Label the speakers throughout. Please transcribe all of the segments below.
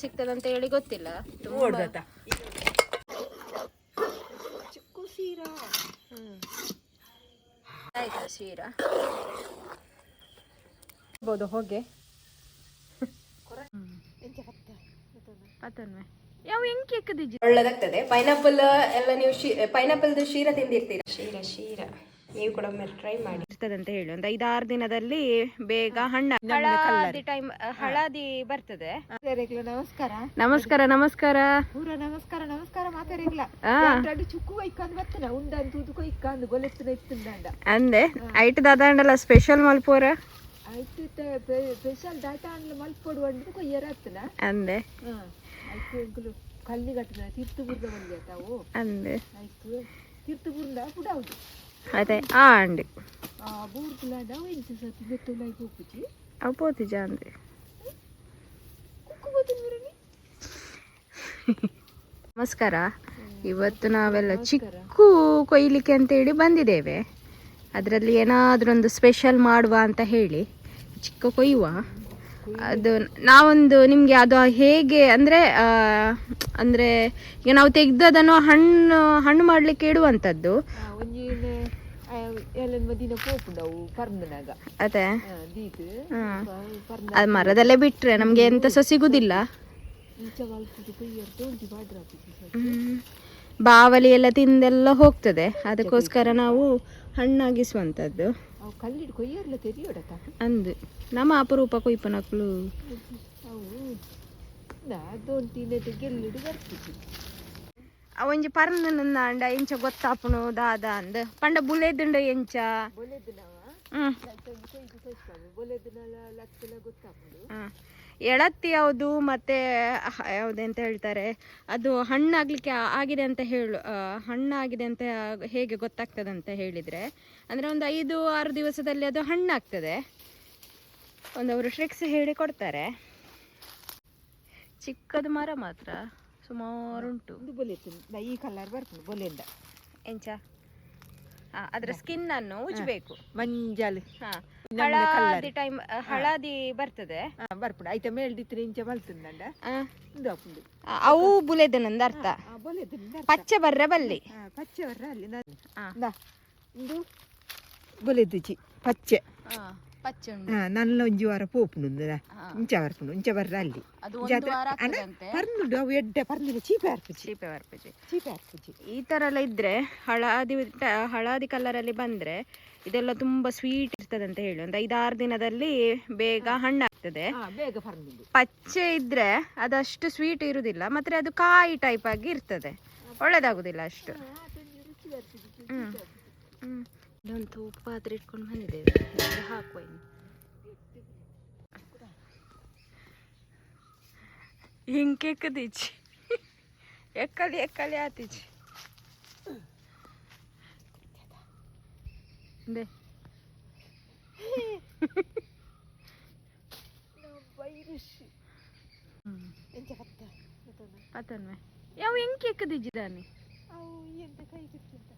Speaker 1: ಸಿಗ್ತದಂತ ಹೇಳಿ ಗೊತ್ತಿಲ್ಲ. ತುಂಬಾ
Speaker 2: ಚಿಕ್ಕು ಸೀರಾ.
Speaker 1: ಆಯ್ತಾ ಶೀರಾ ಬೋದು ಹೊಗೆ. ಯಾವ ಹೆಂಗ್ ಎಕ್ಕದಿಜ್ಜಿ.
Speaker 2: ಒಳ್ಳೇದಾಗ್ತದೆ. ಪೈನಾಪಲ್ ಎಲ್ಲ ನೀವು ಪೈನಾಪಲ್ ಶೀರಾ ತಿಂದಿರ್ತೀರಾ?
Speaker 3: ಶೀರಾ ಶೀರಾ ನೀವು ಕೂಡ ಒಮ್ಮೆ ಟ್ರೈ ಮಾಡಿ.
Speaker 1: ಇರ್ತದಂತ ಹೇಳಿ ಒಂದು ಐದಾರು ದಿನದಲ್ಲಿ ಬೇಗ ಹಣ್ಣು, ಹಳದಿ ಟೈಮ್ ಹಳದಿ ಬರ್ತದೆ.
Speaker 2: ನಮಸ್ಕಾರ.
Speaker 1: ನಮಸ್ಕಾರ ನಮಸ್ಕಾರ.
Speaker 2: ಪೂರ ನಮಸ್ಕಾರ ನಮಸ್ಕಾರ ಮಾತಾಡಿಲ್ಲ. ಚುಕ್ಕು ಕೊಯ್ಕಂದ್ ಬರ್ತನ ಉಂಡನ್ ತೂದು ಕೊಯ್ಕಂದು ಗೊಲೆತ್ತನ ಇತ್ತುಂಡ.
Speaker 1: ಅಂದೆ ಐಟ್ ದಾದಾಂಡಲ ಸ್ಪೆಷಲ್ ಮಲ್ಪೋರ.
Speaker 2: ಆಯ್ತು, ಸ್ಪೆಷಲ್ ದಾಟ ಅಂದ್ಲ ಮಲ್ಪೊಡು ಅಂದ್ ಕೊಯ್ಯರ ಆತನ.
Speaker 1: ಅಂದೆ.
Speaker 2: ಆಯ್ತು, ಎಂಕುಲು ಕಲ್ಲಿ ಕಟ್ಟನ ತೀರ್ಥ ಬುರ್ದ ಬಂದೆ ತಾವು.
Speaker 1: ಅಂದೆ.
Speaker 2: ಆಯ್ತು, ತೀರ್ಥ ಬುರ್ದ ಪುಡಾವುದು.
Speaker 1: ಅದೇ ಆ ಅಂಡಿ.
Speaker 2: ಆ ಬೂರ್ದುಲಾಂಡ ಅವು ಎಂಚ ಸತಿ ಬೆತ್ತುಲಾಯಿ ಪೋಪುಜಿ.
Speaker 1: ಅವು ಪೋತಿಜ ಅಂದೆ.
Speaker 2: ಕುಕ್ಕು ಬೋತಿನ.
Speaker 1: ನಮಸ್ಕಾರ. ಇವತ್ತು ನಾವೆಲ್ಲ ಚಿಕ್ಕು ಕೊಯ್ಲಿಕ್ಕೆ ಅಂತೇಳಿ ಬಂದಿದ್ದೇವೆ. ಅದರಲ್ಲಿ ಏನಾದರೂ ಒಂದು ಸ್ಪೆಷಲ್ ಮಾಡುವ ಅಂತ ಹೇಳಿ ಚಿಕ್ಕ ಕೊಯ್ಯುವ. ಅದು ನಾವೊಂದು ನಿಮಗೆ ಅದು ಹೇಗೆ ಅಂದರೆ, ಅಂದರೆ ಈಗ ನಾವು ತೆಗೆದು ಅದನ್ನು ಹಣ್ಣು ಹಣ್ಣು ಮಾಡಲಿಕ್ಕೆ ಇಡುವಂಥದ್ದು.
Speaker 2: ಒಂಜಿ ಏಳೆನ್ ದಿನ ಪೋಪುಂಡವು ಪರ್ಂದನಾಗ.
Speaker 1: ಅದೇ.
Speaker 2: ದೀತ್.
Speaker 1: ಹ್ಮ್. ಅದು ಮರದಲ್ಲೇ ಬಿಟ್ಟರೆ ನಮಗೆ ಎಂತ ಸಹ ಸಿಗುದಿಲ್ಲ.
Speaker 2: ಇಂಚ ಮಲ್ಪುದು ಕೊಯ್ಯರ್ದು ಒಂಜಿ ಬಾಡ್ರಾಪುಜಿ.
Speaker 1: ಹ್ಮ್. ಬಾವಲಿ ಎಲ್ಲ ತಿಂದೆಲ್ಲ ಹೋಗ್ತದೆ. ಅದಕ್ಕೋಸ್ಕರ ನಾವು ಹಣ್ಣಾಗಿಸುವಂಥದ್ದು.
Speaker 2: ಅವು ಕಲ್ಲಿಡ್ ಕೊಯ್ಯರ್ಲ ತೆರಿಯೋಡತ.
Speaker 1: ಅಂದು ನಮ್ಮ ಅಪರೂಪ ಕೊಯ್ಪನಕ್ಲು.
Speaker 2: ಅವು ದೊಂಟಿನೆಟ್ ಗೆಲ್ಲಿಡು ಬರ್ತಿತ್ತು.
Speaker 1: ಒಂಜಿ ಪರ್ನ ಅಂಡ ಎಂಚ ಗೊತ್ತಾಪುಣು ದಾದ ಅಂದ್ ಪಂಡ ಬುಲೆದುಂಡ ಎಂಚ.
Speaker 2: ಬೊಲೆದಿನವ.
Speaker 1: ಹ್ಮ್.
Speaker 2: ಕೊಯ್ದು ಕೊಯ್ಪಾವು ಬೊಲೆದಿನಲ ಲತ್ತಲ ಗೊತ್ತಾಪುಂಡು.
Speaker 1: ಹ್ಮ್. ಎಳತ್ತಿ ಯಾವುದು ಮತ್ತೆ ಯಾವುದೆಂತ ಹೇಳ್ತಾರೆ, ಅದು ಹಣ್ಣಾಗ್ಲಿಕ್ಕೆ ಆಗಿದೆ ಅಂತ ಹೇಳು. ಹಣ್ಣಾಗಿದೆ ಅಂತ ಹೇಗೆ ಗೊತ್ತಾಗ್ತದೆ ಅಂತ ಹೇಳಿದರೆ, ಅಂದರೆ ಒಂದು 5-6 ದಿವಸದಲ್ಲಿ ಅದು ಹಣ್ಣಾಗ್ತದೆ. ಒಂದು ಅವರು ಟ್ರಿಕ್ಸ್ ಹೇಳಿ ಕೊಡ್ತಾರೆ. ಚಿಕ್ಕದು ಮರ ಮಾತ್ರ ಸುಮಾರುಂಟು.
Speaker 2: ಒಂದು ಬೊಲೆತ್ತು ಈ ಕಲರ್ ಬರ್ಪುಂಡು ಬೊಲೆಂದ.
Speaker 1: ಎಂಚ ಅದರ ಸ್ಕಿನ್ ಅನ್ನು ಉಜ್ಬೇಕು.
Speaker 2: ಮಂಜಲ್.
Speaker 1: ಹಾ.
Speaker 2: ನಮ್ನ
Speaker 1: ಹಳದಿ ಟೈಮ್ ಹಳದಿ ಬರ್ತದೆ.
Speaker 2: ಬರ್ಪುಂಡು. ಐತ ಮೇಲ್ದಿತ್ತಿನ ಇಂಚ ಮಲ್ತುಂದಂಡ. ಉಂದು ಆಪುಂಡು.
Speaker 1: ಅವು ಬುಲೆದನಂದ ಅರ್ಥ.
Speaker 2: ಬೊಲೆದಿನ.
Speaker 1: ಪಚ್ಚೆ ಬರ್ರೆ ಬಲ್ಲಿ.
Speaker 2: ಪಚ್ಚೆ ಬರ್ರ ಅಲ್ಲಿ. ಉಂದು ಬೊಲೆದುಜಿ ಪಚ್ಚೆ.
Speaker 1: ಪಚ್ಚೆ.
Speaker 2: ನಲ್ಲ ಒಂಜಿ ವಾರ ಪೋಪುಂಡು. ಇಂಚ ಬರ್ಪುಂಡು, ಇಂಚ ಬರ್ರ ಅಲ್ಲಿ.
Speaker 1: ಅದು ಒಂದು ವಾರ ಆಗ್ತದಂತೆ.
Speaker 2: ಪರ್ನುಡು ಅವು ಎಡ್ಡೆ ಪರ್ನುಡು ಚೀಪೆ ಆರ್ಪುಜಿ.
Speaker 1: ಚೀಪೆ ಬರ್ಪುಜಿ.
Speaker 2: ಚೀಪೆ ಆರ್ಪುಜಿ.
Speaker 1: ಈ ಥರ ಎಲ್ಲ ಇದ್ರೆ ಹಳದಿ ಹಳದಿ ಕಲರಲ್ಲಿ ಬಂದ್ರೆ ಇದೆಲ್ಲ ತುಂಬಾ ಸ್ವೀಟ್ ಇರ್ತದೆ ಅಂತ ಹೇಳಿ ಒಂದು ಐದಾರು ದಿನದಲ್ಲಿ ಬೇಗ ಹಣ್ಣಾಗ್ತದೆ.
Speaker 2: ಬೇಗ ಪರ್ನುಡು.
Speaker 1: ಪಚ್ಚೆ ಇದ್ರೆ ಅದಷ್ಟು ಸ್ವೀಟ್ ಇರುವುದಿಲ್ಲ, ಮತ್ತೆ ಅದು ಕಾಯಿ ಟೈಪ್ ಆಗಿ ಇರ್ತದೆ, ಒಳ್ಳೇದಾಗುದಿಲ್ಲ ಅಷ್ಟು. ಹ್ಮ್ ಹ್ಮ್ ಇದೊಂದು ತೂಪು ಪಾತ್ರೆ ಇಟ್ಕೊಂಡು ಬಂದಿದ್ದೇವೆ. ಇದ್ರಲ್ಲಿ ಹಾಕುವ ಇನ್ನು. ಹಿಂಗೆ ಎಕ್ಕದಿಚ್ಚಿ ಎಕ್ಕಲಿ ಎಕ್ಕಲಿ ಆತಿಚಿ they.
Speaker 2: ಎಂಚ ಪತ್ತ.
Speaker 1: ಪತನ್ವೆ ಯಾವ ಎಂಕೆ ಎಕ್ಕದಿಜ್ಜಿದಾನೆ.
Speaker 2: ಅವು ಎಂತ ಕೈ ಸಿಕ್ಕಿಂತ.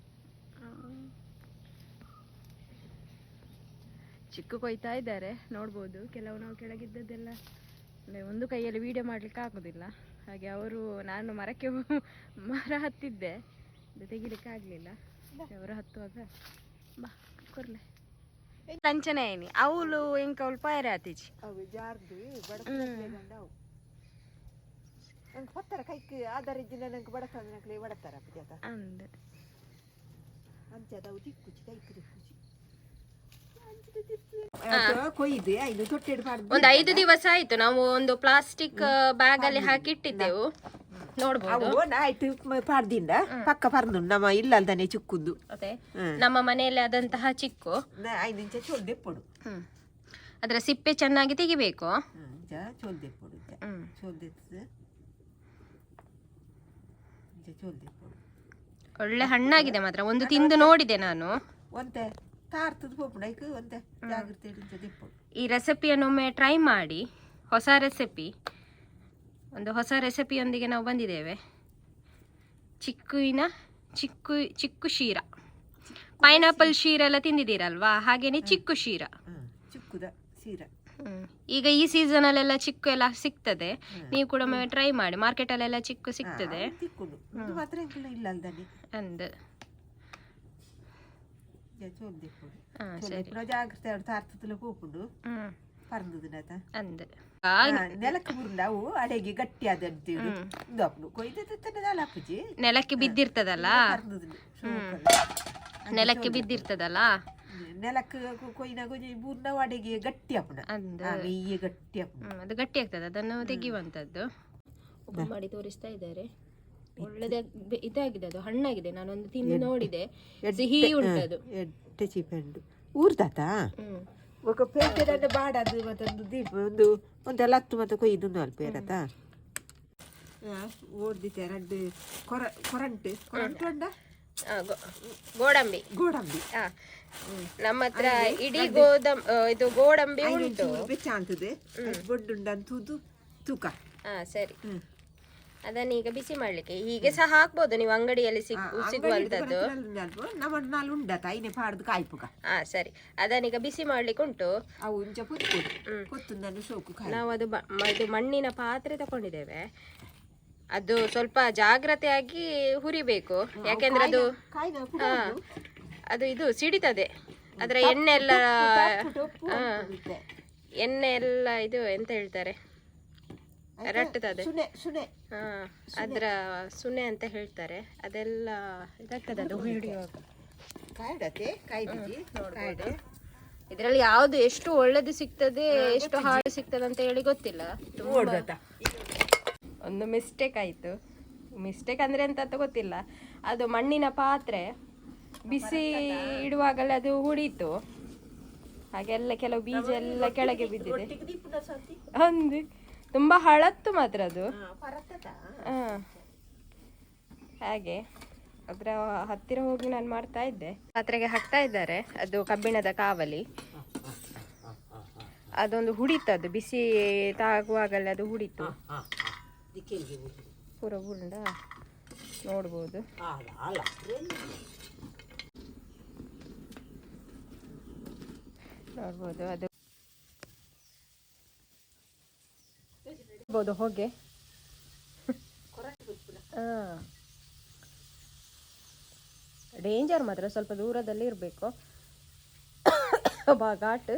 Speaker 1: ಚಿಕ್ಕ ಕೊಯ್ತಾ ಇದ್ದಾರೆ, ನೋಡ್ಬೋದು. ಕೆಲವು ನಾವು ಕೆಳಗಿದ್ದದ್ದೆಲ್ಲ, ಅಂದರೆ ಒಂದು ಕೈಯಲ್ಲಿ ವಿಡಿಯೋ ಮಾಡಲಿಕ್ಕೆ ಆಗೋದಿಲ್ಲ. ಹಾಗೆ ಅವರು, ನಾನು ಮರಕ್ಕೆ ಮರ ಹತ್ತಿದ್ದೆ, ಅದು ತೆಗಿಲಿಕ್ಕೆ ಆಗಲಿಲ್ಲ. ಅವರು ಹತ್ತುವಾಗ ಬಾ ಕೊರ್ಲೆ ಲಂಚನೆ ಏನಿ ಅವಳು ಎಂಕ ಅವಳು ಪಾಯರೆ ಆತಿಜಿ.
Speaker 2: ಅವು ಜಾರ್ದು ಬಡತನ ಅವು ನಂಗೆ ಪತ್ತರ ಕೈಕ್ ಆಧಾರ ಇದ್ದಿನ ನಂಗೆ ಬಡತನ ನಂಗೆ ಬಡತಾರ ಜಾತ.
Speaker 1: ಅಂದ.
Speaker 2: ಅಂಚದ ಅವು ತಿಕ್ಕುಚಿ ಕೈಕ್ ತಿಕ್ಕುಚಿ ಕೊಯ್ದು ಐದು ತೊಟ್ಟೆಡು ಪಾಡ್ದು.
Speaker 1: ಒಂದು 5 ದಿವಸ ಆಯ್ತು. ನಾವು ಒಂದು ಪ್ಲಾಸ್ಟಿಕ್ ಬ್ಯಾಗ್ ಅಲ್ಲಿ ಹಾಕಿ ಇಟ್ಟಿದ್ದೆವು, ನೋಡ್ಬೋದು.
Speaker 2: ಅವು ನಾಯ್ತು ಪಾಡ್ದಿಂದ ಪಕ್ಕ ಪರ್ದು ನಮ್ಮ ಇಲ್ಲಲ್ದಾನೆ ಚಿಕ್ಕುಂದು.
Speaker 1: ಅದೇ ನಮ್ಮ ಮನೆಯಲ್ಲಿ ಆದಂತಹ ಚಿಕ್ಕು.
Speaker 2: ಐದು ಇಂಚ ಚೋಲ್ ದೆಪ್ಪೊಡು.
Speaker 1: ಅದರ ಸಿಪ್ಪೆ ಚೆನ್ನಾಗಿ ತೆಗಿಬೇಕು.
Speaker 2: ಇಂಚ ಚೋಲ್ ದೆಪ್ಪೊಡು ಇಂಚ. ಚೋಲ್ ದೆತ್ತದ ಇಂಚ ಚೋಲ್ ದೆಪ್ಪೊಡು.
Speaker 1: ಒಳ್ಳೆ ಹಣ್ಣಾಗಿದೆ ಮಾತ್ರ. ಒಂದು ತಿಂದು ನೋಡಿದೆ ನಾನು.
Speaker 2: ಒಂತೆ ತಾರ್ತದ ಪೋಪುಂಡು ಐಕ್ ಒಂತೆ ಜಾಗ್ರತೆ ಇಂಚ ದೆಪ್ಪೊಡು.
Speaker 1: ಈ ರೆಸಿಪಿಯನ್ನು ಒಮ್ಮೆ ಟ್ರೈ ಮಾಡಿ. ಹೊಸ ರೆಸಿಪಿ, ಒಂದು ಹೊಸ ರೆಸಿಪಿಯೊಂದಿಗೆ ನಾವು ಬಂದಿದ್ದೇವೆ. ಚಿಕ್ಕುವಿನ ಚಿಕ್ಕು ಚಿಕ್ಕು ಶೀರ. ಪೈನಾಪಲ್ ಶೀರ ಎಲ್ಲ ತಿಂದಿದ್ದೀರಲ್ವಾ, ಹಾಗೇನೆ ಚಿಕ್ಕು ಶೀರ.
Speaker 2: ಚಿಕ್ಕುದ ಸೀರಾ.
Speaker 3: ಈಗ ಈ ಸೀಸನ್ ಅಲ್ಲೆಲ್ಲ ಚಿಕ್ಕು ಎಲ್ಲ ಸಿಗ್ತದೆ, ನೀವು ಕೂಡ ಒಮ್ಮೆ ಟ್ರೈ ಮಾಡಿ. ಮಾರ್ಕೆಟ್ ಅಲ್ಲೆಲ್ಲ ಚಿಕ್ಕು ಸಿಗ್ತದೆ.
Speaker 2: ತಿಕ್ಕುಂಡು ಇದು ಮಾತ್ರ ಎಂಕಲ್ನ ಇಲ್ಲ ಅಲ್ದಾನೆ.
Speaker 3: ಅಂದ್
Speaker 2: ಚೋಲ್ ದಿಪ್ಪುಡು.
Speaker 3: ಸರಿ.
Speaker 2: ಪುನಃ ಜಾಗ್ರತೆ ಆಡ್ ತಾರ್ತದಲ ಪೋಪುಂಡು. ಪರ್ಂದುದಿನತ.
Speaker 3: ಅಂದ್
Speaker 2: ನೆಲಕ್ಕೆ ಬುರುಂಡ ಅವು ಅಡೆಗೆ ಗಟ್ಟಿ ಆದ ಅಂತೀವಿ ಇಂದು ಅಪ್ಪು ಕೊಯ್ದು ತನ್ನ ಅಪ್ಪುಜಿ.
Speaker 3: ನೆಲಕ್ಕೆ ಬಿದ್ದಿರ್ತದಲ್ಲ.
Speaker 2: ಪರ್ಂದುದಿನ.
Speaker 3: ನೆಲಕ್ಕೆ ಬಿದ್ದಿರ್ತದಲ್ಲ.
Speaker 2: ನೆಲಕ್ಕೆ ಕೊಯ್ನಾಗ ಬೂರ್ನ ಅಡೆಗೆ ಗಟ್ಟಿ ಅಪ್ಪುನ.
Speaker 3: ಅಂದ್
Speaker 2: ಮೇಯ್ಯ ಗಟ್ಟಿ ಅಪ್ಪುನ.
Speaker 3: ಅದು ಗಟ್ಟಿ ಆಗ್ತದೆ, ಅದನ್ನು ತೆಗೆಯುವಂತದ್ದು. ಓಪನ್ ಮಾಡಿ ತೋರಿಸ್ತಾ ಇದ್ದಾರೆ. ಒಳ್ಳೆದ ಇದಾಗಿದೆ, ಅದು ಹಣ್ಣಾಗಿದೆ. ನಾನೊಂದು ತಿಂದು ನೋಡಿದೆ, ಸಿಹಿ ಉಂಟದು.
Speaker 2: ಎಡ್ಡೆ ಚೀಪೆಂಡು ಊರ್ದಾತ. ఒక ಪೇಟೆದಂಡ ಬಾಡದು ಮತ್ತೊಂದು ದೀಪ ಒಂದು ಒಂದು ಲತ್ತು ಮತ್ತೆ ಕೊಯ್ದು ಅಲ್ಪ ಏರತ ಓಡ್ದಿತ್ತೆ ರಡ್ಡು ಕೊರ ಕೊರಂಟು ಕೊರಂಟು ಅಂಡ.
Speaker 3: ಗೋಡಂಬಿ.
Speaker 2: ಗೋಡಂಬಿ.
Speaker 3: ನಮ್ಮ ಹತ್ರ ಇಡೀ ಇದು ಗೋಡಂಬಿ ಉಂಟು.
Speaker 2: ಬೆಚ್ಚ ಅಂತದೆ ಬೊಡ್ಡುಂಡು ಅಂತೂದು ತೂಕ.
Speaker 3: ಸರಿ, ಅದನ್ನ ಈಗ ಬಿಸಿ ಮಾಡ್ಲಿಕ್ಕೆ ಹೀಗೆ ಸಹ ಹಾಕ್ಬೋದು ನೀವು, ಅಂಗಡಿಯಲ್ಲಿ ಸಿಗುವಂತದ್ದು.
Speaker 2: ನಮ್ಮ ನಾಲ್ ಉಂಡತ ಐನೆ ಪಾಡ್ದು ಕಾಯ್ಪುಗ.
Speaker 3: ಸರಿ, ಅದನ್ನೀಗ ಬಿಸಿ ಮಾಡ್ಲಿಕ್ಕೆ ಉಂಟು.
Speaker 2: ಅವು ಇಂಚ ಪೊತ್ತು ಪೊತ್ತುಂದನ್ನು ಶೋಕು ಕಾಯಿ.
Speaker 3: ನಾವು ಅದು ಇದು ಮಣ್ಣಿನ ಪಾತ್ರೆ ತಕೊಂಡಿದ್ದೇವೆ. ಅದು ಸ್ವಲ್ಪ ಜಾಗ್ರತೆಯಾಗಿ ಹುರಿಬೇಕು, ಯಾಕೆಂದ್ರೆ ಅದು ಅದು ಇದು ಸಿಡಿತದೆ. ಅದರ ಎಣ್ಣೆ ಎಲ್ಲ ಎಣ್ಣೆ ಎಲ್ಲ ಇದು ಎಂತ ಹೇಳ್ತಾರೆ, ರಟ್ಟುತ್ತದೆ. ಅದರ ಸುನೆ ಅಂತ ಹೇಳ್ತಾರೆ, ಅದೆಲ್ಲ ಇದಾಗ್ತದೆ ಅದು ಹಿಡಿಯುವಾಗ. ಇದರಲ್ಲಿ ಯಾವ್ದು ಎಷ್ಟು ಒಳ್ಳೇದು ಸಿಗ್ತದೆ, ಎಷ್ಟು ಹಾಳು ಸಿಗ್ತದೆ ಅಂತ ಹೇಳಿ ಗೊತ್ತಿಲ್ಲ. ಒಂದು ಮಿಸ್ಟೇಕ್ ಆಯ್ತು. ಮಿಸ್ಟೇಕ್ ಅಂದ್ರೆ ಎಂತ ಅಂತ ಗೊತ್ತಿಲ್ಲ. ಅದು ಮಣ್ಣಿನ ಪಾತ್ರೆ ಬಿಸಿ ಇಡುವಾಗಲೇ ಅದು ಹುಡಿತು. ಹಾಗೆಲ್ಲ ಕೆಲವು ಬೀಜ ಎಲ್ಲ ಕೆಳಗೆ ಬಿದ್ದಿದೆ. ಒಂದು ತುಂಬಾ ಹಳತ್ತು ಮಾತ್ರ ಅದು. ಹಾಗೆ ಅದರ ಹತ್ತಿರ ಹೋಗಿ ನಾನು ಮಾಡ್ತಾ ಇದ್ದೆ. ಪಾತ್ರೆಗೆ ಹಾಕ್ತಾ ಇದ್ದಾರೆ. ಅದು ಕಬ್ಬಿಣದ ಕಾವಲಿ, ಅದೊಂದು ಹುಡಿತು. ಅದು ಬಿಸಿ ತಾಗುವಾಗಲೇ ಅದು ಹುಡಿತು. ಪೂರ ಉಂಡ ನೋಡ್ಬೋದು. ನೋಡ್ಬೋದು ಅದು ಹೊಗೆ. ಡೇಂಜರ್ ಮಾತ್ರ, ಸ್ವಲ್ಪ ದೂರದಲ್ಲಿ ಇರಬೇಕು. ಬಾ ಘಾಟ್.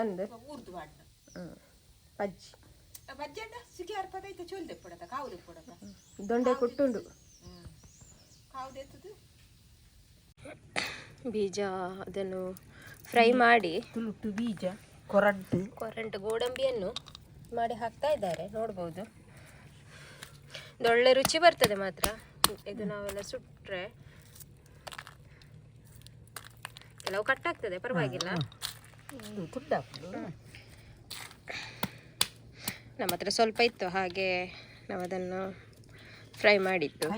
Speaker 3: ಅಂದ್ ಪಜ್ಜಿ ದೊಂಡೆ ಕೊಟ್ಟುಂಡು ಬೀಜ ಅದನ್ನು ಫ್ರೈ ಮಾಡಿ
Speaker 2: ತುಳುಟು ಬೀಜ ಕೊರಂಟು
Speaker 3: ಕೊರಂಟು ಗೋಡಂಬಿಯನ್ನು ಮಾಡಿ ಹಾಕ್ತಾ ಇದ್ದಾರೆ, ನೋಡ್ಬೋದು. ಒಳ್ಳೆ ರುಚಿ ಬರ್ತದೆ ಮಾತ್ರ. ಇದು ನಾವೆಲ್ಲ ಸುಟ್ಟರೆ ಕೆಲವು ಕಟ್ಟಾಗ್ತದೆ, ಪರವಾಗಿಲ್ಲ. ನಮ್ಮ ಹತ್ರ ಸ್ವಲ್ಪ ಇತ್ತು, ಹಾಗೆ ನಾವು ಅದನ್ನು ಫ್ರೈ ಮಾಡಿತ್ತು.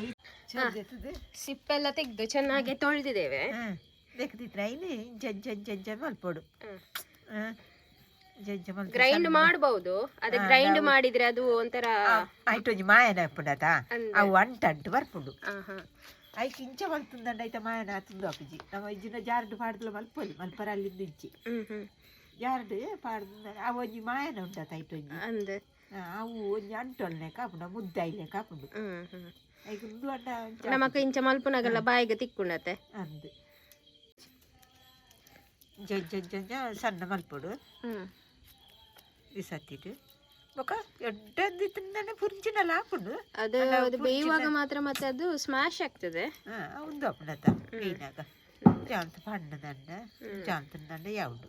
Speaker 3: ಸಿಪ್ಪೆಲ್ಲ ತೆಗೆದು ಚೆನ್ನಾಗಿ ತೊಳೆದಿದ್ದೇವೆ. ಗ್ರೈಂಡ್ ಮಾಡಬಹುದು. ಅದೇ ಗ್ರೈಂಡ್ ಮಾಡಿದ್ರೆ ಅದು ಒಂಥರ
Speaker 2: ಐಟೊಂಜಿ ಮಾಯನ ಹಾಪುಂಡತ, ಅವು ಅಂಟು ಅಂಟು ಬರ್ಪುಂಡು. ಐಕ್ ಇಂಚ ಮಲ್ತುಂದಂಡ ಐತ ಮಾಯನ ತುಂದು ಅಪ್ಪುಜಿ. ನಮ್ಮ ಇಜ್ಜಿನ ಜಾರ್ಡ್ ಪಾಡ್ದಲ ಮಲ್ಪೊಲಿ ಮಲ್ಪರ ಅಲ್ಲಿಂದ ಇಜ್ಜಿ ಜಾರ್ಡ್ ಪಾಡ್ದು ಅವು ಒಂಜಿ ಮಾಯನ ಉಂಡತ ಐಟೊಂಜಿ ಅವು ಒಂಜಿ ಅಂಟು ಅಲ್ನೆ ಕಾಪುಂಡು, ಮುದ್ದೆ ಐಲೆ ಕಾಪುಂಡು. ಐಕ್ ಉಂದು ಅಂಡ
Speaker 3: ನಮಕ್ ಇಂಚ ಮಲ್ಪುನಾಗೆಲ್ಲ ಬಾಯಿಗೆ ತಿಕ್ಕುಂಡತೆ.
Speaker 2: ಅಂದ್ ಜಂಜ ಸಣ್ಣ ಮಲ್ಪೊಡು ಬಿಸತ್ತಿಟ್ಟು ಬೊಕ ಎಡ್ಡೆ ತಿನ್ನನೆ ಪುರ್ಜಿನಲ್ಲ ಹಾಪುಂಡು.
Speaker 3: ಅದು ಅದು ಬೇಯುವಾಗ ಮಾತ್ರ ಮತ್ತೆ ಅದು ಸ್ಮ್ಯಾಶ್ ಆಗ್ತದೆ.
Speaker 2: ಉಂದು ಹಾಪುಂಡತ ಬೇಯಿನಾಗ ಜಾಂತ ಪಣ್ಣದಂಡ ಜಾಂತಂದಂಡ ಯಾವುದು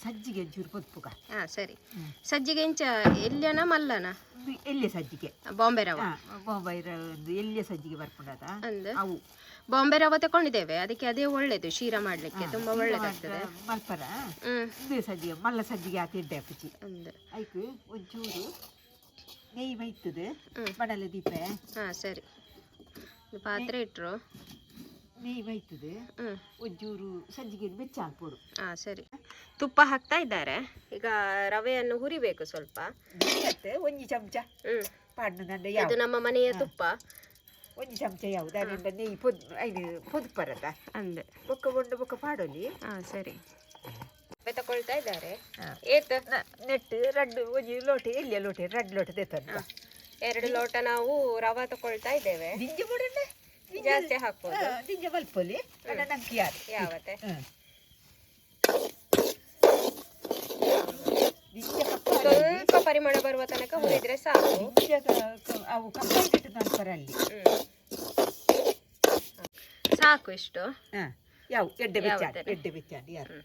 Speaker 2: ಸಜ್ಜಿಗೆ ಒಂಚೂರು ಪೊತ್ಪುಗ.
Speaker 3: ಸರಿ, ಸಜ್ಜಿಗೆ ಇಂಚ ಎಲ್ಲಿಯನ ಮಲ್ಲನ
Speaker 2: ಎಲ್ಲಿ ಸಜ್ಜಿಗೆ
Speaker 3: ಬಾಂಬೆ ರವ.
Speaker 2: ಬಾಂಬೆ ಒಂದು ಎಲ್ಲಿಯ ಸಜ್ಜಿಗೆ ಬರ್ಪುಂಡತ ಅವು
Speaker 3: ಬಾಂಬೆ ರವ ತಕೊಂಡಿದ್ದೇವೆ, ಅದಕ್ಕೆ ಅದೇ ಒಳ್ಳೇದು. ಶೀರಾ ಮಾಡ್ಲಿಕ್ಕೆ ತುಂಬಾ ಒಳ್ಳೇದಾಗ್ತದೆ.
Speaker 2: ಮಲ್ಪರ ಸಜ್ಜಿಗೆ ಮಲ್ಲ ಸಜ್ಜಿಗೆ ಆತ ಎಡ್ಡೆ ಅಪ್ಪುಜಿ. ಐಕ್ ಒಂಚೂರು ನೆಯ್ಯಿ ಮೈತದೆ ಮಡಲೆ ದೀಪ.
Speaker 3: ಸರಿ, ಪಾತ್ರೆ ಇಟ್ಟರು
Speaker 2: ನೆಯ್ಯಿ ಮೈತದೆ ಒಂಚೂರು ಸಜ್ಜಿಗೆ ಬೆಚ್ಚ ಹಾಕ್ಬೋದು.
Speaker 3: ಸರಿ, ತುಪ್ಪ ಹಾಕ್ತಾ ಇದ್ದಾರೆ. ಈಗ ರವೆಯನ್ನು ಹುರಿಬೇಕು ಸ್ವಲ್ಪ.
Speaker 2: ಒಂಜಿ ಚಮಚ.
Speaker 3: ಇದು ನಮ್ಮ ಮನೆಯ ತುಪ್ಪ.
Speaker 2: ಒಂಜಿ ಚಮಚ ಯಾವುದು ಅದರಿಂದ ನೆಯ್ಯಿ ಪೊದ್ ಐನು ಪೊದುಪರತ.
Speaker 3: ಅಂದೆ.
Speaker 2: ಬೊಕ್ಕ ಬೊಂಡ ಬೊಕ್ಕ ಪಾಡೊಲಿ.
Speaker 3: ಹಾ, ಸರಿ, ತಕೊಳ್ತಾ ಇದ್ದಾರೆ. ಏತ್?
Speaker 2: ನೆಟ್ ರಡ್ಡು ಒಂಜಿ ಲೋಟೆ, ಎಲ್ಲಿಯ ಲೋಟೆ, ರಡ್ಡು ಲೋಟೆ ದೇತಂತ.
Speaker 3: 2 ಲೋಟ ನಾವು ರವಾ ತಕೊಳ್ತಾ ಇದ್ದೇವೆ.
Speaker 2: ದಿಂಜ ಬೋಡಂಡ.
Speaker 3: ಜಾಸ್ತಿ ಹಾಕ್ಬೋದು.
Speaker 2: ದಿಂಜ ಮಲ್ಪೊಲಿ, ಅಣ್ಣ ನಂಗೆ ಯಾರು
Speaker 3: ಯಾವತ್ತೆ?
Speaker 2: ದಿಂಜ ಕಪ್ಪ.
Speaker 3: ಸ್ವಲ್ಪ ಪರಿಮಳ ಬರುವ ತನಕ ಹುರಿದ್ರೆ ಸಾಕು.
Speaker 2: ದಿಂಜ ಅವು ಕಪ್ಪ ಮಲ್ಪರ ಅಲ್ಲಿ.
Speaker 3: ಸಾಕು ಇಷ್ಟು.
Speaker 2: ಯಾವ ಎಡ್ಡೆ ಬೆಚ್ಚಾಡಿ.
Speaker 3: ಯಾವತ್ತಾರೆ?
Speaker 2: ಎಡ್ಡೆ ಬೆಚ್ಚಾಡಿ ಯಾರು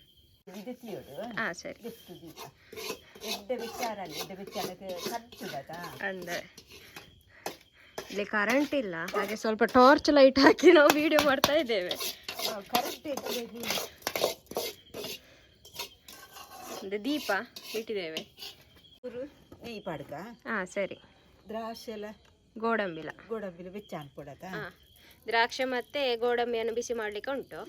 Speaker 2: ಇದು ತೀಯೋಡು.
Speaker 3: ಹಾ, ಸರಿ.
Speaker 2: ಬೆತ್ತು ದೀಪ ಎಡ್ಡೆ ಬೆಚ್ಚಾರಲ್ಲಿ, ಎಡ್ಡೆ ಬೆಚ್ಚಾಡಕ್ಕೆ ಕಂಚುದಾ.
Speaker 3: ಅಂದ್ರೆ ಇಲ್ಲಿ ಕರೆಂಟ್ ಇಲ್ಲ, ಹಾಗೆ ಸ್ವಲ್ಪ ಟಾರ್ಚ್ ಲೈಟ್ ಹಾಕಿ ನಾವು ವಿಡಿಯೋ ಮಾಡ್ತಾ ಇದ್ದೇವೆ.
Speaker 2: ಕರೆಂಟ್.
Speaker 3: ಒಂದು ದೀಪ ಇಟ್ಟಿದ್ದೇವೆ.
Speaker 2: ನೆಯ್ಯಿ ಪಾಡ್ಕ.
Speaker 3: ಹಾ, ಸರಿ.
Speaker 2: ದ್ರಾಕ್ಷಿ ಎಲ್ಲ.
Speaker 3: ಗೋಡಂಬಿಲ.
Speaker 2: ಗೋಡಂಬಿಲ ಬೆಚ್ಚ ಅನ್ಕೊಡತ.
Speaker 3: ಹಾ, ದ್ರಾಕ್ಷಿ ಮತ್ತೆ ಗೋಡಂಬಿಯನ್ನು ಬಿಸಿ ಮಾಡ್ಲಿಕ್ಕೆ ಉಂಟು.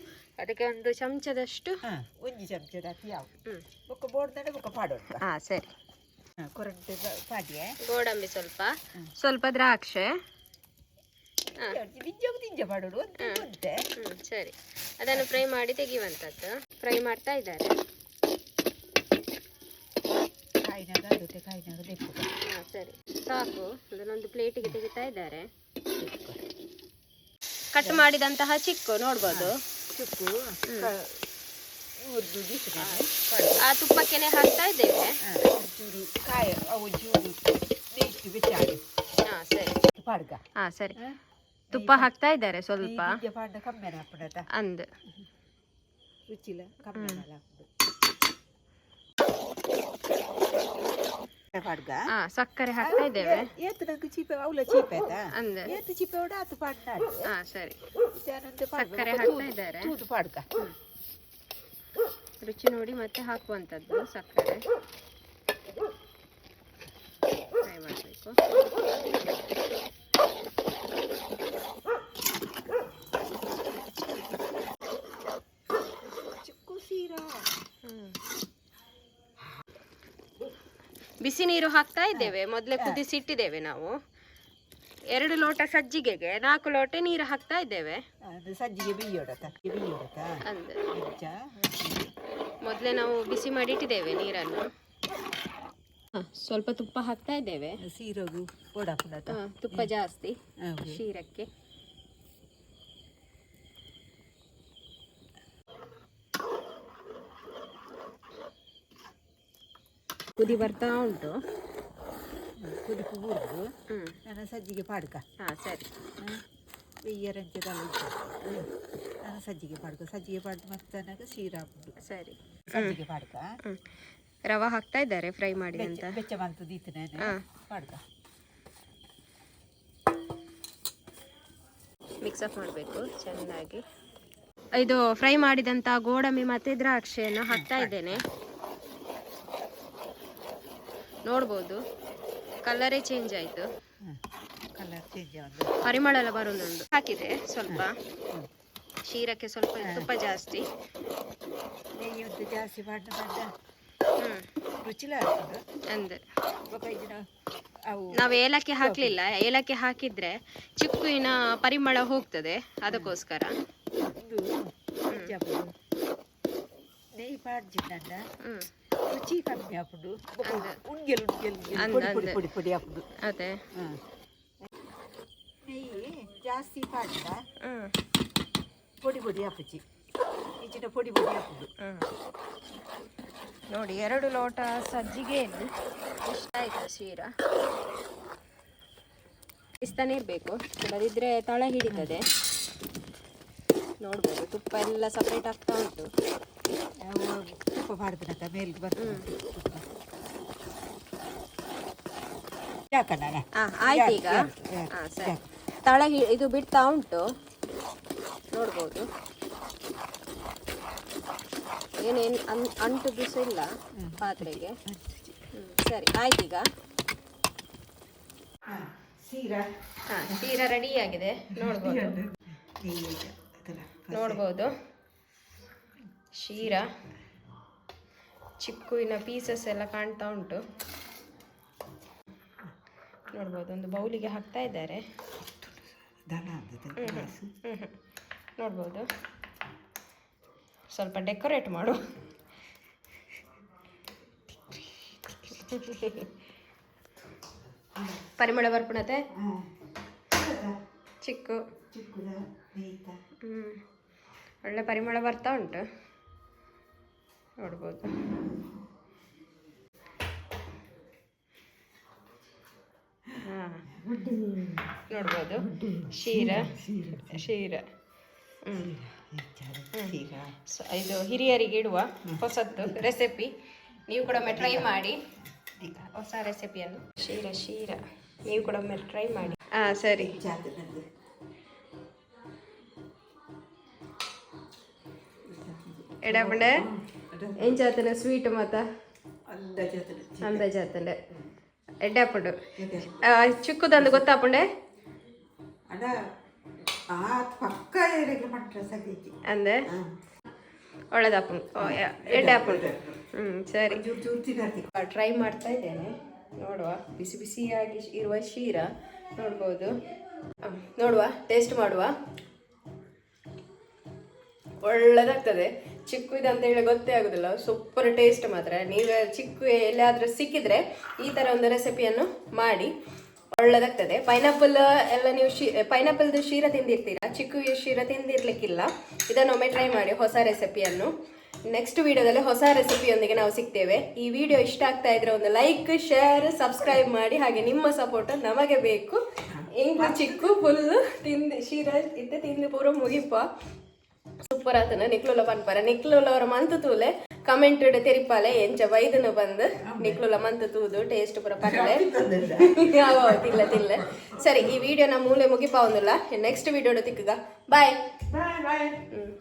Speaker 3: ಅದಕ್ಕೆ ಒಂದು ಚಮಚದಷ್ಟು.
Speaker 2: ಹಾ, ಒಂಜಿ ಚಮಚದ ಯಾವ. ಬೊಕ್ಕ ಬೋಡ್ದಂಡೆ ಬೊಕ್ಕ ಪಾಡೋಣ.
Speaker 3: ಹಾ, ಸರಿ.
Speaker 2: ಕೊರಂಟೆ ಪಾಡಿಯೆ.
Speaker 3: ಗೋಡಂಬಿ ಸ್ವಲ್ಪ, ಸ್ವಲ್ಪ ದ್ರಾಕ್ಷಿ.
Speaker 2: ದಿಂಜಗು ದಿಂಜ ಪಾಡೋಡು ಒಂದು ಒಂತೆ.
Speaker 3: ಸರಿ, ಅದನ್ನು ಫ್ರೈ ಮಾಡಿ ತೆಗೆಯುವಂಥದ್ದು. ಫ್ರೈ ಮಾಡ್ತಾ ಇದ್ದಾರೆ.
Speaker 2: ಕಾಯಿನಾಗ ಅದಕ್ಕೆ ಕಾಯಿನಾಗ ದೆಪ್ಪು.
Speaker 3: ಹಾ, ಸರಿ, ಸಾಕು. ಅದನ್ನೊಂದು ಪ್ಲೇಟಿಗೆ ತೆಗಿತಾ ಇದ್ದಾರೆ. ಕಟ್ ಮಾಡಿದಂತಹ ಚಿಕ್ಕು ನೋಡ್ಬೋದು.
Speaker 2: ಚುಕ್ಕು ಹುರ್ದು
Speaker 3: ಆ ತುಪ್ಪಕ್ಕೆನೆ ಹಾಕ್ತಾ ಇದ್ದೇವೆ.
Speaker 2: ಒಂಚೂರು ಕಾಯ ಅವು ಒಂಚೂರು ನೆಯ್ತು ಬೆಚ್ಚಾಡಿ.
Speaker 3: ಹಾ, ಸರಿ.
Speaker 2: ಪಾಡ್ಗ.
Speaker 3: ಹಾ, ಸರಿ, ತುಪ್ಪ ಹಾಕ್ತಾ ಇದ್ದಾರೆ ಸ್ವಲ್ಪ.
Speaker 2: ದಿಂಜ ಪಾಡ್ದ ಕಮ್ಮೆನ ಹಾಪುಣತ.
Speaker 3: ಅಂದ್.
Speaker 2: ರುಚಿಲ ಕಮ್ಮೆನ ಹಾಪುದು ಪಾಡ್ಗ.
Speaker 3: ಹಾ, ಸಕ್ಕರೆ ಹಾಕ್ತಾ ಇದ್ದೇವೆ.
Speaker 2: ಏತು ನಂಗೆ ಚೀಪೆ ಅವಲ ಚೀಪೆ ಆಯ್ತಾ?
Speaker 3: ಅಂದ್.
Speaker 2: ಏತು ಚೀಪೆ ಉಡ ಆತು ಪಾಡ್ನಾಡು.
Speaker 3: ಹಾ, ಸರಿ, ಸಕ್ಕರೆ ಹಾಕ್ತಾ ಇದ್ದಾರೆ.
Speaker 2: ತೂದು ಪಾಡ್ಕ.
Speaker 3: ರುಚಿ ನೋಡಿ ಮತ್ತೆ ಹಾಕುವಂಥದ್ದು. ಸಕ್ಕರೆ ಫ್ರೈ ಮಾಡಬೇಕು.
Speaker 2: ಚಿಕ್ಕು ಸೀರಾ.
Speaker 3: ಬಿಸಿ ನೀರು ಹಾಕ್ತಾ ಇದ್ದೇವೆ. ಮೊದಲೇ ಕುದಿಸಿ ಇಟ್ಟಿದ್ದೇವೆ ನಾವು. 2 ಲೋಟ ಸಜ್ಜಿಗೆಗೆ 4 ಲೋಟ ನೀರು ಹಾಕ್ತಾ ಇದ್ದೇವೆ.
Speaker 2: ಅದು ಸಜ್ಜಿಗೆ ಬಿಯ್ಯೋಡತ ಬಿಯ್ಯೋಡತ.
Speaker 3: ಅಂದ್.
Speaker 2: ಮಂಚ.
Speaker 3: ಮೊದಲೇ ನಾವು ಬಿಸಿ ಮಾಡಿ ಇಟ್ಟಿದ್ದೇವೆ ನೀರನ್ನು. ಸ್ವಲ್ಪ ತುಪ್ಪ ಹಾಕ್ತಾ ಇದ್ದೇವೆ.
Speaker 2: ಸೀರೆಗು ಬೋಡಾಪುಣತ.
Speaker 3: ತುಪ್ಪ ಜಾಸ್ತಿ ಶೀರಕ್ಕೆ. ಕುದಿ ಬರ್ತಾ ಉಂಟು.
Speaker 2: ಕುದಿಪು ಹುರಿದು ನಾನು ಸಜ್ಜಿಗೆ ಪಾಡ್ಕ.
Speaker 3: ಹಾ, ಸರಿ.
Speaker 2: ಬೆಯ್ಯರಂಚದಲ್ಲ ನಾನು ಸಜ್ಜಿಗೆ ಪಾಡ್ಕ, ಸಜ್ಜಿಗೆ ಪಾಡ್ದು ಮತ್ತೆ ನನಗೆ ಸೀರಾ ಹಾಕುದು.
Speaker 3: ಸರಿ.
Speaker 2: ಸಜ್ಜಿಗೆ ಪಾಡ್ಕ.
Speaker 3: ರವಾ ಹಾಕ್ತಾ ಇದ್ದಾರೆ ಫ್ರೈ ಮಾಡಿದಂತ.
Speaker 2: ಬೆಚ್ಚ ಮಂತದ್ದು ಇತ್ತು ನಾನು. ಪಾಡ್ಕ.
Speaker 3: ಮಿಕ್ಸ್ ಅಪ್ ಮಾಡಬೇಕು ಚೆನ್ನಾಗಿ. ಇದು ಫ್ರೈ ಮಾಡಿದಂತ ಗೋಡಂಬಿ ಮತ್ತೆ ದ್ರಾಕ್ಷಿಯನ್ನು ಹಾಕ್ತಾ ಇದ್ದೇನೆ. ನೋಡ್ಬೋದು, ಕಲರೇ ಚೇಂಜ್ ಆಯ್ತು.
Speaker 2: ಕಲರ್ ಚೇಂಜ್ ಒಂದು.
Speaker 3: ಪರಿಮಳ ಎಲ್ಲ ಬರೋದುಂಟು. ಹಾಕಿದೆ ಸ್ವಲ್ಪ. ಶೀರಕ್ಕೆ ಸ್ವಲ್ಪ ತುಪ್ಪ ಜಾಸ್ತಿ.
Speaker 2: ನೆಯ್ಯಿ ಉಂಟು ಜಾಸ್ತಿ ಪಾಡ್ದ ಪಾಡ್ದ. ರುಚಿಲ ಆಗ್ತದೆ.
Speaker 3: ಅಂದ್.
Speaker 2: ಬೊಕ್ಕ ಇದಿನ ಅವು.
Speaker 3: ನಾವು ಏಲಕ್ಕಿ ಹಾಕ್ಲಿಲ್ಲ. ಏಲಕ್ಕಿ ಹಾಕಿದ್ರೆ ಚಿಕ್ಕುವಿನ ಪರಿಮಳ ಹೋಗ್ತದೆ, ಅದಕ್ಕೋಸ್ಕರ.
Speaker 2: ಇದು ಜಬ್ಬು ನೆಯ್ಯಿ ಪಾಡ್ಜಿಂಡ ರುಚಿ ಕಮ್ಮಿ ಹಾಕುದು. ಉಣ್ಗೆಲ್ ಉಣ್ಗೆಲ್ ಉಣ್ಗೆಲ್ ಪೊಡಿ ಪೊಡಿ ಪೊಡಿ ಪೊಡಿ ಹಾಕುದು.
Speaker 3: ಅದೇ.
Speaker 2: ನೆಯ್ಯಿ ಜಾಸ್ತಿ ಪಾಡ್ದ ಪೊಡಿ ಪೊಡಿ ಹಾಕುಚಿ ಈಚಿನ ಪೊಡಿ ಪೊಡಿ ಹಾಕುದು.
Speaker 3: ನೋಡಿ, 2 ಲೋಟ ಸಜ್ಜಿಗೆಯಲ್ಲಿ ಇಷ್ಟ ಆಯ್ತು ಶೀರಾ. ಇಸ್ತಾನೆ ಇರಬೇಕು, ಇಲ್ಲದಿದ್ರೆ ತಳ ಹಿಡಿತದೆ. ನೋಡ್ಬೋದು, ತುಪ್ಪ ಎಲ್ಲ ಸಪ್ರೇಟ್ ಆಗ್ತಾ ಉಂಟು.
Speaker 2: ಅವು ತುಪ್ಪ ಪಾಡ್ದನಕ ಮೇಲ್ಗೆ ಬರ್ತದೆ ತುಪ್ಪ. ಯಾಕಣ್ಣ?
Speaker 3: ಹಾ, ಆಯ್ತು ಈಗ. ಹಾ, ಸರಿ. ತಳ ಇದು ಬಿಡ್ತಾ ಉಂಟು, ನೋಡ್ಬೋದು. ಏನೇನು ಅಂಟುದು ಸಹ ಇಲ್ಲ ಪಾತ್ರೆಗೆ. ಸರಿ, ಆಯ್ತು ಈಗ.
Speaker 2: ಸೀರಾ.
Speaker 3: ಹಾ, ಶೀರಾ ರೆಡಿ ಆಗಿದೆ, ನೋಡ್ಬೋದು.
Speaker 2: ನೆಯ್ಯಿ ಅದಲ್ಲ.
Speaker 3: ನೋಡ್ಬೋದು, ಶೀರಾ ಚಿಕ್ಕುವಿನ ಪೀಸಸ್ ಎಲ್ಲ ಕಾಣ್ತಾ ಉಂಟು. ನೋಡ್ಬೋದು, ಒಂದು ಬೌಲಿಗೆ ಹಾಕ್ತಾ ಇದ್ದಾರೆ.
Speaker 2: ದನ ಅಂದದ.
Speaker 3: ನೋಡ್ಬೋದು, ಸ್ವಲ್ಪ ಡೆಕೋರೇಟ್ ಮಾಡು. ಪರಿಮಳ ಬರ್ಪುಣತೆ ಚಿಕ್ಕು.
Speaker 2: ಚಿಕ್ಕುದ ನೇಯ್ತ.
Speaker 3: ಒಳ್ಳೆ ಪರಿಮಳ ಬರ್ತಾ ಉಂಟು, ನೋಡ್ಬೋದು. ಹಾ, ನೋಡ್ಬೋದು, ಶೀರ ಶೀರ.
Speaker 2: ಶೀರಾ.
Speaker 3: ಸೊ ಇದು ಹಿರಿಯರಿಗೆ ಇಡುವ ಹೊಸದ್ದು ರೆಸಿಪಿ. ನೀವು ಕೂಡ ಒಮ್ಮೆ ಟ್ರೈ ಮಾಡಿ ಹೊಸ ರೆಸಿಪಿಯನ್ನು. ಶೀರ ಶೀರ, ನೀವು ಕೂಡ ಒಮ್ಮೆ ಟ್ರೈ ಮಾಡಿ. ಹಾಂ, ಸರಿ.
Speaker 2: ಜಾತನದ್ದು.
Speaker 3: ಎಡಪಂಡೆ ಎಂಚಾತನ ಸ್ವೀಟ್ ಮಾತ.
Speaker 2: ಅಂದಾಜಾತನ.
Speaker 3: ಅಂದಾಜಾತಂಡೆ, ಎಡ್ಡಾಪುಂಡು. ಚಿಕ್ಕದಂದು ಗೊತ್ತಾಪುಂಡೆ.
Speaker 2: ಅಡ ಆ ಪಕ್ಕ ಏರಿಗೆ ಮಂಟ್ರ ಸಗೀಜಿ.
Speaker 3: ಅಂದೆ, ಒಳ್ಳೆದಾಪುಂಡು, ಎಡ್ಡಾಪುಂಡು. ಸರಿ.
Speaker 2: ಚೂರು ಚೂರು ತಿನ್ನರ್ತಿ.
Speaker 3: ಟ್ರೈ ಮಾಡ್ತಾ ಇದ್ದೇನೆ, ನೋಡುವ. ಬಿಸಿ ಬಿಸಿಯಾಗಿ ಇರುವ ಶೀರ ನೋಡ್ಬೋದು. ನೋಡುವ, ಟೇಸ್ಟ್ ಮಾಡುವ. ಒಳ್ಳೆದಾಗ್ತದೆ. ಚಿಕ್ಕು ಇದೆ ಅಂತ ಹೇಳಿ ಗೊತ್ತೇ ಆಗುದಿಲ್ಲ. ಸೂಪರ್ ಟೇಸ್ಟ್ ಮಾತ್ರ. ನೀವು ಚಿಕ್ಕು ಎಲ್ಲಿಯಾದರೂ ಸಿಕ್ಕಿದ್ರೆ ಈ ಥರ ಒಂದು ರೆಸಿಪಿಯನ್ನು ಮಾಡಿ, ಒಳ್ಳೆದಾಗ್ತದೆ. ಪೈನಾಪಲ್ ಎಲ್ಲ ನೀವು ಪೈನಾಪಲ್ದು ಶೀರ ತಿಂದಿರ್ತೀರಾ, ಚಿಕ್ಕು ಶೀರ ತಿಂದಿರ್ಲಿಕ್ಕಿಲ್ಲ. ಇದನ್ನೊಮ್ಮೆ ಟ್ರೈ ಮಾಡಿ ಹೊಸ ರೆಸಿಪಿಯನ್ನು. ನೆಕ್ಸ್ಟ್ ವಿಡಿಯೋದಲ್ಲಿ ಹೊಸ ರೆಸಿಪಿಯೊಂದಿಗೆ ನಾವು ಸಿಗ್ತೇವೆ. ಈ ವಿಡಿಯೋ ಇಷ್ಟ ಆಗ್ತಾ ಇದ್ರೆ ಒಂದು ಲೈಕ್, ಶೇರ್, ಸಬ್ಸ್ಕ್ರೈಬ್ ಮಾಡಿ. ಹಾಗೆ ನಿಮ್ಮ ಸಪೋರ್ಟ್ ನಮಗೆ ಬೇಕು. ಇಂಗು ಚಿಕ್ಕು ಫುಲ್ ತಿಂದು, ಶೀರ ಇತ್ತೆ ತಿಂದು ಪೂರ ಮುಗಿಪ. ಸೂಪರ್ ಆತನ. ನಿಕ್ಲುಲ ಪನ್ಪರ, ನಿಕ್ಲುಲ ಅವರ ಮಂತು ತೂಲೆ, ಕಮೆಂಟ್ ತೆರಿಪಾಲೆ ಎಂಚ ಬೈದನು ಬಂದು. ನಿಕ್ಲುಲ ಮಂತು ತೂದು ಟೇಸ್ಟ್ ಪೂರ ಪನ್ಲೆ. ಯಾವ ತಿಲ್ಲ ತಿಲ್ಲ. ಸರಿ, ಈ ವಿಡಿಯೋನ ಮೂಲೆ ಮುಗಿಪಾವೊಂದಿಲ್ಲ. ನೆಕ್ಸ್ಟ್ ವಿಡಿಯೋ ತಿಕ್ಕಗ. ಬಾಯ್.
Speaker 2: Bye bye.
Speaker 3: ಹ್ಮ್.